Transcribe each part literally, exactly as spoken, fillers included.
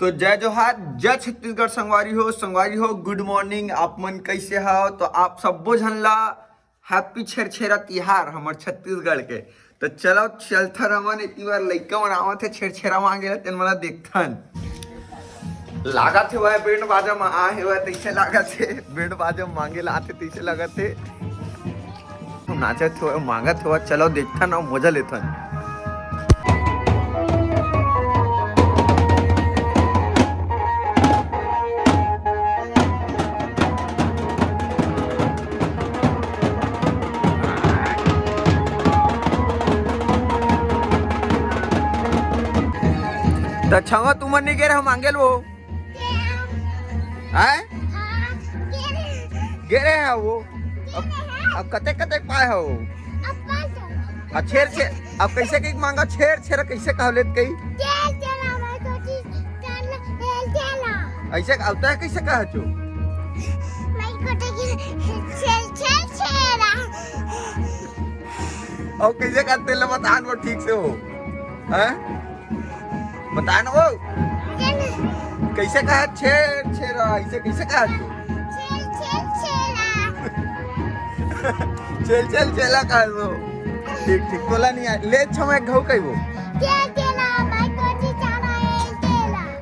तो जय जोहार, जय छत्तीसगढ़ संगवारी हो, संगवारी हो, गुड मॉर्निंग। आप मन कैसे हो? तो आप सब्बो झन ला हैप्पी छेरछेरा तिहार हमर छत्तीसगढ़ के। तो चलो चलथन हमन, इतनी बार लइका मन आवत हे छेरछेरा मांगे ला, तेन मन ला देखथन। लागत हे वह बैंड बाजा में आ हे वह, तैसे लागत हे बैंड बाजा मांगे ला आथे, तैसे लागत हे। नाचत हो, मांगत हो, चलो देखथन अउ मजा लेथन। त छवा तुमन नहीं गे रहे मांगे ल वो? हैं? गे रहे हे वो? अब, अब कते कते पाए हो? अब छेर छेर, अब कैसे कहीं मांगा छेर छेर कैसे कह लेत कहीं? ऐसे अब तय कैसे कह चो? और कैसे कहते ला बता न वो ठीक से हो, हैं? बता न वो। कैसे कहा छेर छेरा, ऐसे कैसे कहा तू? छेल छेल छेला कहा वो। ठीक ठीक, तोला नहीं आ, ले छवा एक घऊ कही वो।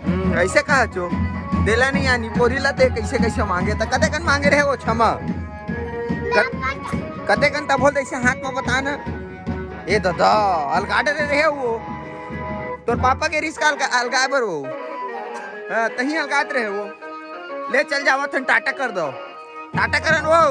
हम्म, ऐसे कहा चो। तेला नहीं आनी, पोरी ला ते कैसे कैसे मांगे, त कते कन मांगे रहे वो छमा? कते कन त बोल, ऐसे हाथ में बता ना। ए दादा, अलगा डरे रहे वो। तोर पापा के रिस्क अलगा, अलगाए बर वो। हाँ, तहीं अलगात रहे वो। ले चल जावत हन, टाटा कर दो। टाटा करन वो।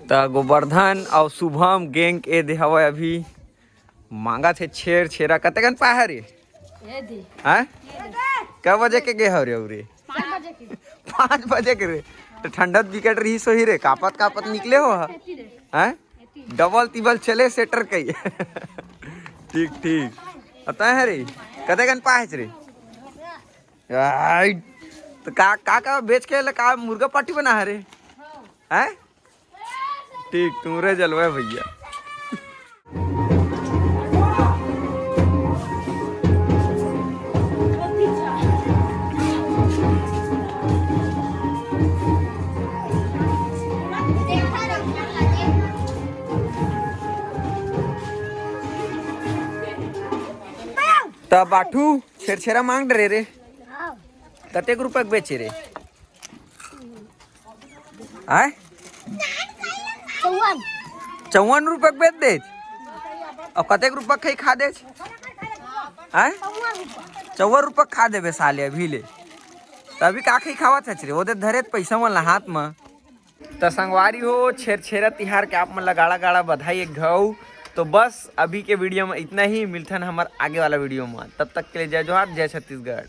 त गोवर्धन अउ शुभम गैंग ए दे हवय अभी। मांगत हे छेर छेरा, कतेकन पाए हरे? ए दे। हैं? कै बजे के गे हव रे, अउ रे? पाँच बजे के। पाँच बजे के रे? त ठंडा त बिकट रहिस होही रे, कापत कापत निकले हो हा? एती रे। हैं? एती। डबल तिबल चले सेटर कई। ठीक, ठीक। अतः हरे, कतेकन पाए हच रे? आई, त का, का, का बेच के ले का मुर्गा पार्टी बना हरे? हैं? ठीक, तुमरे जलवा हे भैया। त बाठू छेरछेरा मांग डरे रे। कतेक रुपया के बेचे रे? आय? चौवन। चौवन रुपया के बेच देच? अउ कतेक रुपया के खा देच? आय? चौवन रुपया। चौवन रुपया के खा देबे साले अभी ले। त अभी का खाई खावत हच रे? ओदे धरे त पइसा मन ला हाथ म। त संगवारी हो, छेरछेरा तिहार के आप मन ला गाड़ा गाड़ा बधाई एक घऊ। तो बस अभी के वीडियो में इतना ही, मिलथन हमर आगे वाला वीडियो में। तब तक के लिए जय जोहार, जय छत्तीसगढ़।